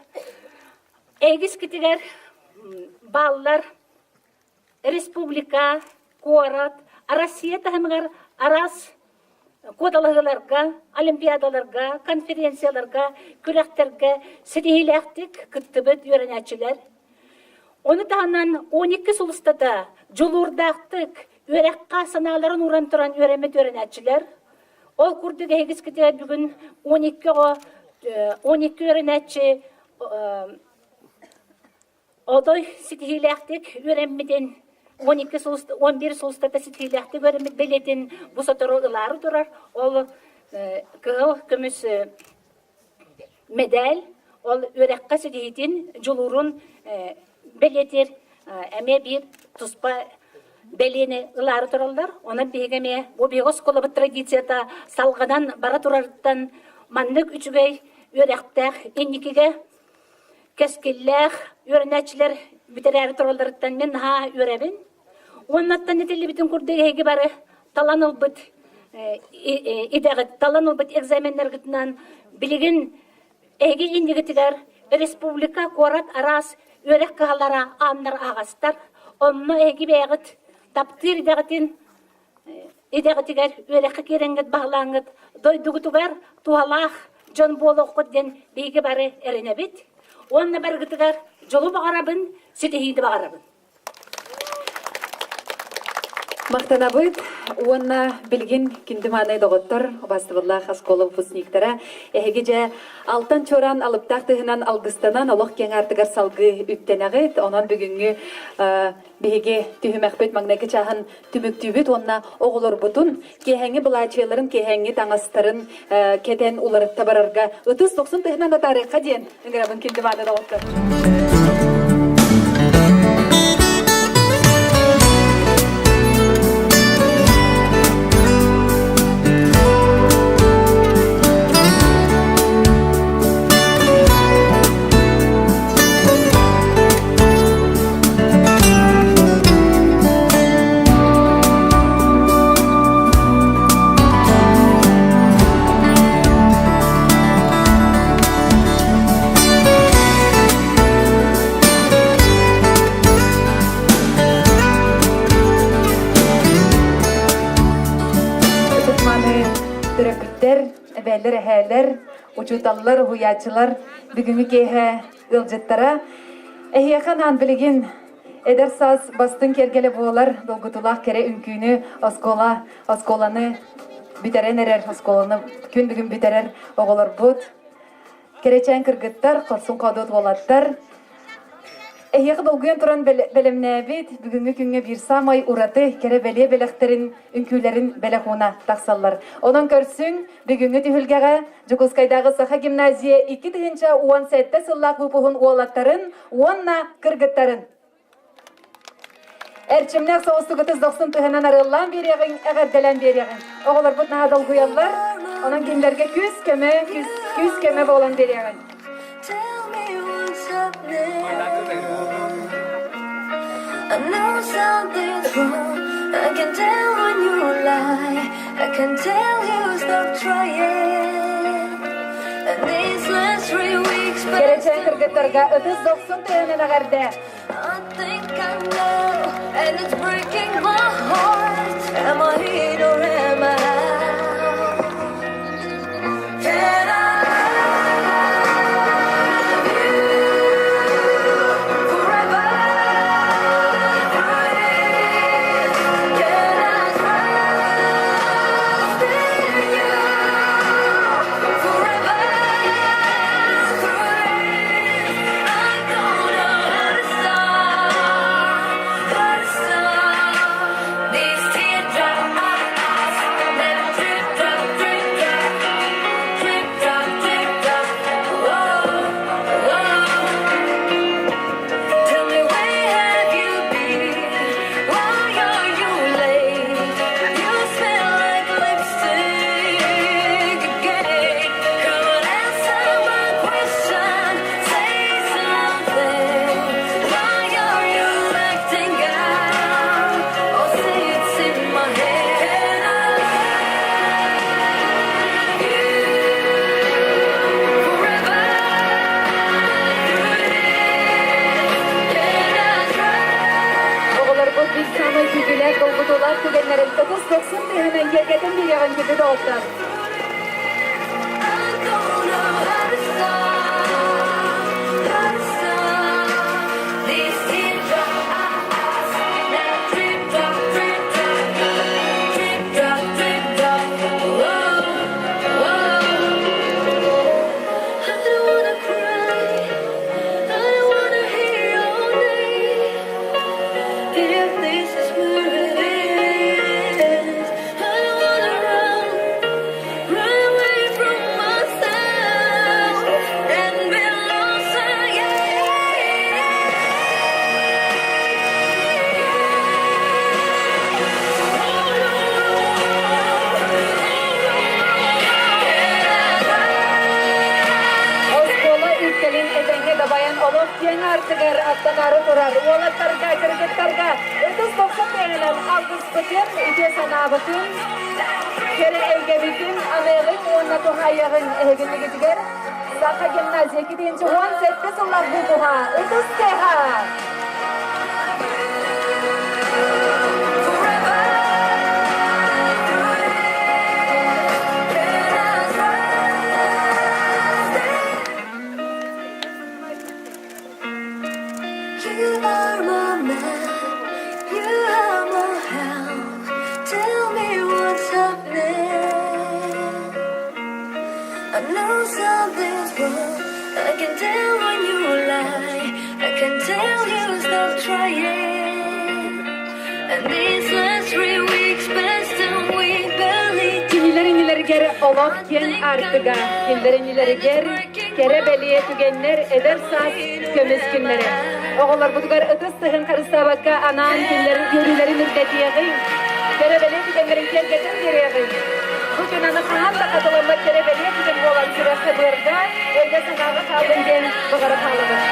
эгискитигэр бааллар республика, куорат, Россия таһымыгар араас куоталаһыыларга, олимпиадаларга, конференцияларга, күрэхтэргэ ситиһиилээхтик кыттыбыт үөрэнээччилэр. Ону таһынан 12 сыл устата дьулуурдаахтык үөрэххэ санааларын ууран туран үөрэммит үөрэнээччилэр. Ол курдук эһигискитигэр бүгүн 12 оҕо, 12 үөрэнээччи Отой ситиһиилээхтик үөрэммитин, 12 сыл, 11 сыл устата ситиһиилээхтик үөрэммит бэлиэтин бу сотору ылаары турар. Ол кыһыл көмүс мэдээл, ол үөрэххэ ситиһиитин, дьулуурун бэлиэтиир эмиэ биир туспа бэлиэни ылаары тураллар. Онон биһиги эмиэ бу биһиги оскуолабыт традицията салҕанан бара турарыттан маннык үчүгэй үөрэхтээх инникигэ кэскиллээх үөрэнээччилэр бүтэрээри туралларыттан мин наһаа үөрэбин. Уоннаттан этиллибитин курдук эһиги бары талан ылбыт идэҕит, талан ылбыт экзаменнаргытынан билигин эһиги иннигитигэр республика, куорат араас үөрэх кыһалара ааннар аһаҕастар. Онно эһиги бэйэҕит таптыыр идэҕитин идэҕитигэр үөрэххэ киирэҥҥит баһылааҥҥыт дойдугутугар туһалаах дьон буолуоххут диэн биһиги бары эрэнэбит уонна барыгытыгар дьолу баҕарабын, ситиһиини баҕарабын. Махтанабыт уонна билигин күндү-мааны доҕоттор, убаастабыллаах оскуола выпускниктара, эһиги дьэ алтан чуораан алыптаах тыһынан алгыстанан олох киэҥ аартыгар салгыы үктэнэҕит. Онон бүгүҥҥү Биһиги түһүмэхпит маҥнайгы чааһын түмүктүүбүт уонна оҕолорбутун киэһэҥҥи былаачыйаларын, киэһэҥҥи таҥастарын кэтэн уларытта барарга ытыс дохсун тыһынан атаарыахха диэн ыҥырабын күндү-мааны доҕоттор. Ытык-мааны төрөппүттэр, эбээлэр, эһээлэр, учууталлар, уһуйааччылар бүгүҥҥү киэһэ ыалдьыттара. Эһиэхэ анаан билигин эдэр саас бастыҥ киэргэлэ буолар долгутуулаах кэрэ үҥкүүнү оскуола оскуоланы. бүтэрэн эрэр оскуоланы күн бүгүн бүтэрэр оҕолорбут кэрэчээн кыргыттар, хорсун хоодуот уолаттар Эһиэхэ долгуйан туран бэлэмнээбит бүгүҥҥү күҥҥэ биир саамай ураты кэрэ бэлиэ бэлэхтэрин, үҥкүүлэрин бэлэх ууна тахсаллар. Онон көрсүҥ, бүгүҥҥү түһүлгэҕэ Дьокуускайдааҕы Саха гимназия 2017 сыллаах выпуһун уолаттарын уонна кыргыттарын. Эрчимнээх соҕустук ытыс дохсун тыһынан арыаллаан биэриэҕиҥ, эҕэрдэлээн биэриэҕиҥ. Оҕолорбут наһаа долгуйаллар, онон кинилэргэ күүс-көмө, күүс-көмө буолан биэриэҕиҥ. I know something's wrong. I can tell when you lie. I can tell you stop trying. And these last 3 weeks Кэрэчээн кыргыттарга ытыс дохсун тыаһынан эҕэрдэ! I think I know, and it's breaking my heart. Am I in or am I out? Can I love you forever? Can I trust in you forever? I don't know how to stop, how to stop these teardrop eyes that drip, drop, drip, drop, drip, drop, drip, drop. Whoa, whoa. Tell me where have you been? Why are you late? You smell like lipstick again. Come on, answer my question. Say something. Why are you acting out? Oh, say it's in my head. Can I love you forever? Can I try? Оҕолорбут биир саамай күүтүүлээх долгутуулаах түгэннэрин ытыс дохсун тыаһынан киэргэтэн биэриэҕин күндү доҕоттор. I don't know how to stop, how to stop these teardrop eyes that drip, drop, drip, drop, drip, drop, drip, drop. Whoa, whoa. I don't wanna cry, I don't wanna hear your name. If this is where it ends, I don't wanna run. Run away from myself and be lost again. Оскуола үктэлин этэҥҥэ дабайан олох киэҥ аартыгар аттанаары турар уолаттарга, кыргыттарга ытыс дохсун тыаһынан алгыспытын, үтүө санаабытын, кэрэ эйгэбитин аныаҕыҥ уонна туһаайыаҕыҥ эһигиннигитигэр Саха гимназия 2017 сыллар выпуһа ытыс тыаһа! Forever through Can I trust You are my man, you are my help. Tell me what's happening. I know something's wrong. I can tell when you lie. I can tell you stop trying. And these last 3 weeks passed and we barely Кинилэр иннилэригэр олох киэҥ аартыга, кинилэр иннилэригэр кэрэ бэлиэ түгэннэр эдэр саас көмүс күннэрэ. Оҕолорбутугар ытыс тыһын харыстаабакка анаан кинилэр үөрүүлэрин үрдэтиэҕиҥ, кэрэ бэлиэ түгэннэрин киэргэтэн биэриэҕиҥ. Бу күн аны хаһан да хатыламмат кэрэ бэлиэ түгэн буолан сүрэххэ быарга, өйгө санааҕа хааллын диэн баҕара хаалабыт.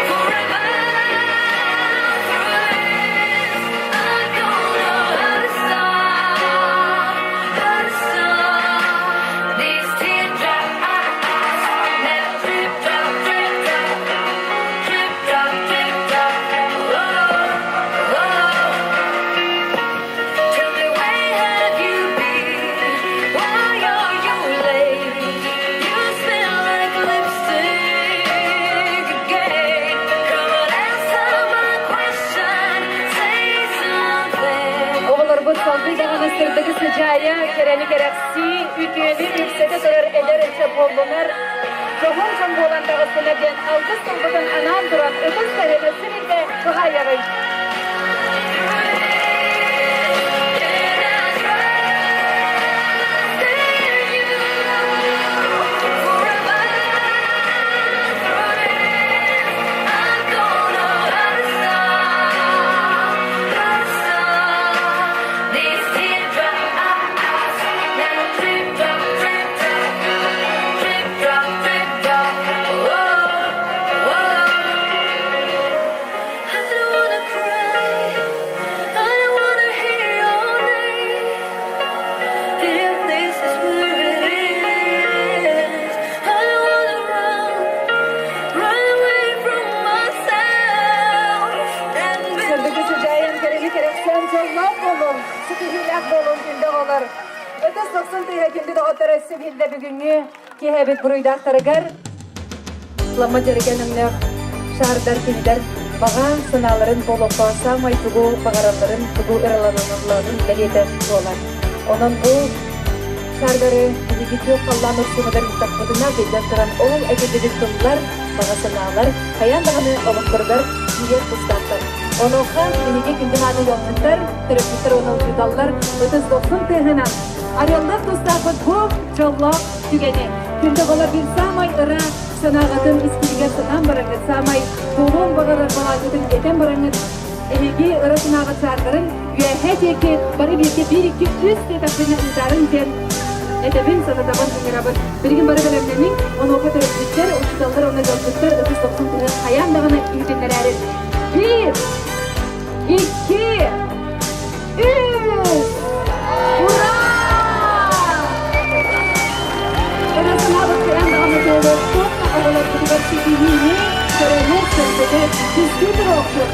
Forever I don't know how to stop, how to stop these teardrop eyes that drip, drop, drip, drop, drip, drop, drip, drop. Whoa, whoa. Tell me where have you been? Why are you late? You smell like. Салгыы даҕаны сырдыгы сыдьаайа, кэрэни кэрэхсии, үтүөнү үксэтэ турар эдэр ыччат буоллунар, дьоһун дьон буолан таҕыстынар диэн алгыс тылбытын анаан туран ытыс таһын өссө биирдэ туһаайаҕын. Сырдыгы сыдьаайан кэрэни кэрэхсээн дьоллоох буолуҥ, ситиһиилээх буолуҥ күндү оҕолор. Ытыс дохсун тыаһа күндү доҕоттор өссө биирдэ бүгүҥҥү киэһэбит буруйдаахтарыгар Лама дьэргэн өҥнөөх шаардар кинилэр баҕа санааларын буолуохха саамай тугу баҕаралларын, тугу ыраланалларын бэлиэтэ буолар. Онон бу шаардары биһиги күөх халлаан урсунугар ыыттахпытына, биллэн туран, ол этиллибит тыллар, баҕа санаалар хайаан даҕаны олохторугар киириэх тустаахтар. Онуоха биһиги күндү мааны ыалдьыттар, төрөппүттэр уонна учууталлар ытыс дохсун тыаһынан арыаллаах тустаахпыт бу дьоллоох түгэни. Күндү оҕолор биир саамай ыра санааҕытын искитигэр санаан бараҥҥыт, саамай буолуон баҕарар баҕаҕытын этэн бараҥҥыт, эһиги ыра санааҕыт саардарын үөһэ диэки бары бииргэ биир, икки, үс диэтэхпинэ ыытаарыҥ диэн этэбин, санатабын, ыҥырабын. Билигин бары бэлэмнэниҥ, онуоха төрөппүттэр, учууталлар уонна дьолбуттар ытыс дохсун тыһын хайаан даҕаны иһитиннэрээри. Биир, икки, үс! Ура! Ыра санаабыт хайаан даҕаны туолуохтун, оҕолорбутугар ситиһиини, кэрэни, сырдыгы түстүү туруохтун!